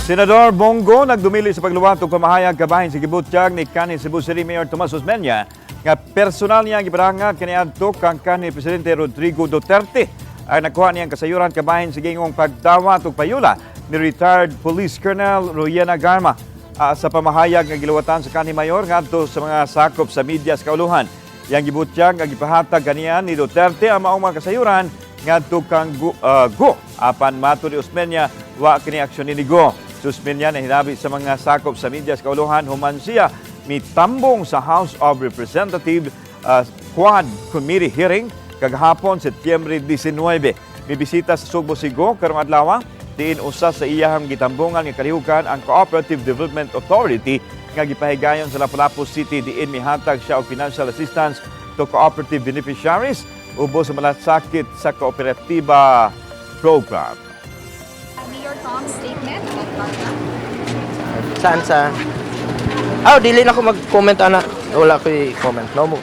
Senador Bong Go nagdumili sa pagluwat og pamahayag kabahin sa gibutyag ni kanhi Cebu City Mayor Tomas Osmeña nga personal niya gipadangag kaniadto kang kanhi Presidente Rodrigo Duterte. Ang nakuha niyang kasayuran kabahin sa gingong pagdawat og payula ni retired Police Colonel Royina Garma. Sa pamahayag nga giluwatan sa kanhi mayor ngadto sa mga sakop sa media sa kauluhan. Yang gibutyag nga gipahatag kaniya ni Duterte ang maong mga kasayuran ngadto kang Go. Apan matud ni Osmeña, wa kini aksyon ni Go. Si Osmeña nahinabi sa mga sakop sa media sa kauluhan human siya mitambong sa House of Representative Quad Committee hearing kagahapon, Setyembre 19. Mibisita sa Sugbo si Go karong adlaw, diin usa sa iyahang gitambungan nga kalihukan ang Cooperative Development Authority nga gipahigayon sa Lapu-Lapu City, diin mihatag siya og financial assistance to cooperative beneficiaries ubos sa Malasakit sa Kooperatiba program. Mayor Tom's statement about Garma? Saan sa? Ah, dili na ako mag-comment ana. Wala ko'y comment. No mo.